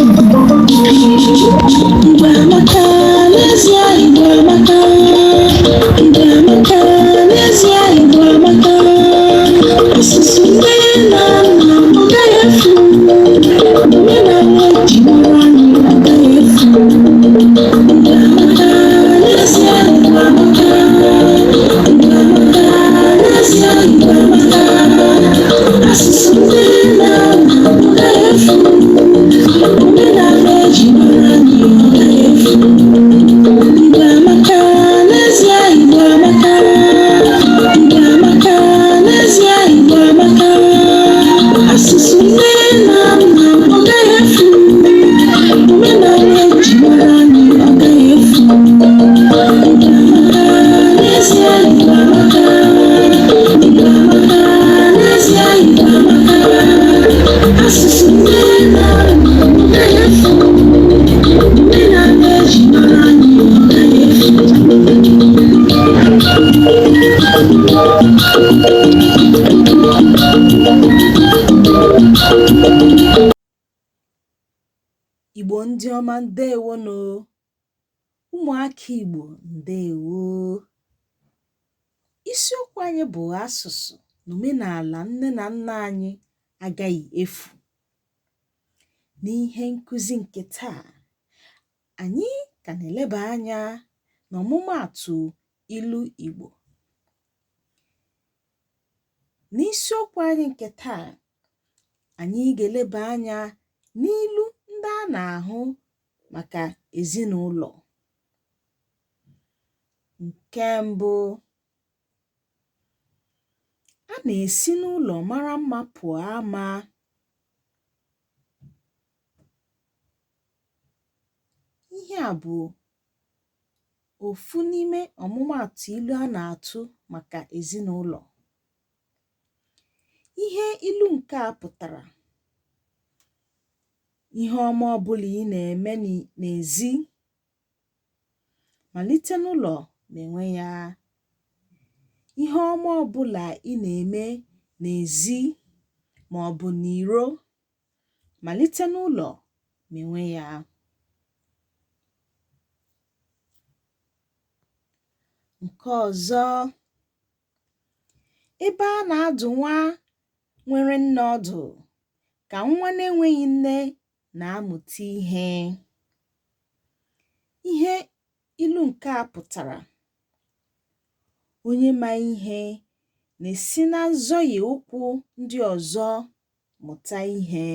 Igbo amaka n'ezie. Igbo amaka. Igbo amaka n'ezie. Igbo amaka. Asụsụ nne na nna ọ gaghị efu. Omenala eji mara anyị agaghị efu. Igbo amaka n'ezie. Igbo amaka. Igbo amaka n'ezie. Igbo amaka. Asụsụ nne na nna ọ gaghị efu. Omenala eji mara anyị ọ gaghị efu. Igbo amaka n'ezie. Igbo amaka. Igbo amaka n'ezie. Igbo amaka. Asụsụ nne na nna ọ gaghị efu. Omenala eji mara anyị ọ gaghị efu. Igbo amaka n'ezie. Igbo amaka. Igbo amaka n'ezie. Igbo amaka. Asụsụ nne na nna ọ gaghị efu. Omenala eji mara anyị ọ gaghị efu. Igbo ndị ọma, ndewonụ. Ụmụaka Igbo, ndewo. Isiokwu anyị bụ asụsụ na omenala nne na nna anyị agaghị efu. N'ihe nkụzi nke taa, anyị ka na-eleba anya n'ọmụmaatụ ilu Igbo. N'isiokwu anyị nke taa, anyị ga-eleba anya n'ilu ndị a na-ahụ maka ezinụlọ. Nke mbụ, a na-esi n'ụlọ mara mma pụọ ama. Ihe a bụ ofu n'ime ọmụmaatụ ilu a na-atụ maka ezinụlọ. Ihe ilu nke a pụtara, ihe ọma ọbụla ị na-eme n'ezi, malite n'ụlọ mewe ya. Ihe ọma ọbụla ị na-eme n'ezi ma ọ bụ n'iro, malite n'ụlọ mewe ya. Nke ọzọ, ebe a na-adụ nwa nwere nne ọdụ ka nwa na-enweghị nne na-amụta ihe. Ihe ilu nke a pụtara, onye ma ihe na-esi na nzọhie ụkwụ ndị ọzọ mụta ihe.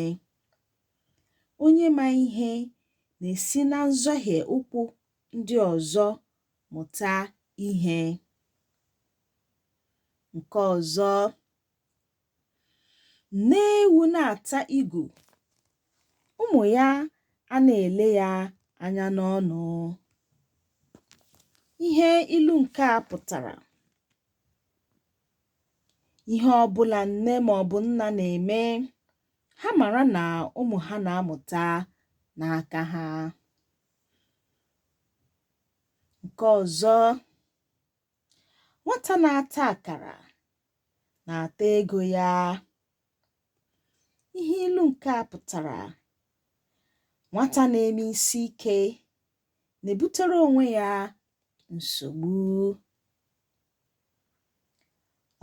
Onye ma ihe na-esi na nzọhie ụkwụ ndị ọzọ mụta ihe. Nke ọzọ, nne ewu na-ata igu, ụmụ ya a na-ele ya anya n'ọnụ. Ihe ilu nke a pụtara, ihe ọbụla nne ma ọ bụ nna na-eme, ha mara na ụmụ ha na-amụta n'aka ha. Nke ọzọ, nwata na-ata akara na-ata ego ya. Ihe ilu nke a pụtara, nwata na-eme isi ike na-ebutere onwe ya nsogbu.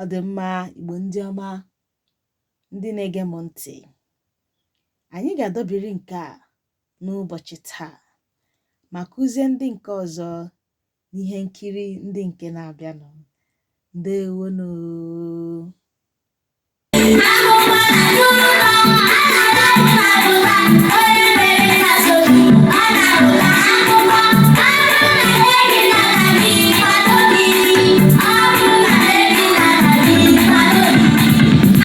Ọ dị mma, Igbo ndị ọma, ndị na-ege m ntị, anyị ga-adọbiri nke a n'ụbọchị taa ma kụzie ndị nke ọzọ n'ihe nkiri ndị nke na-abịanụ. Ndewonụ.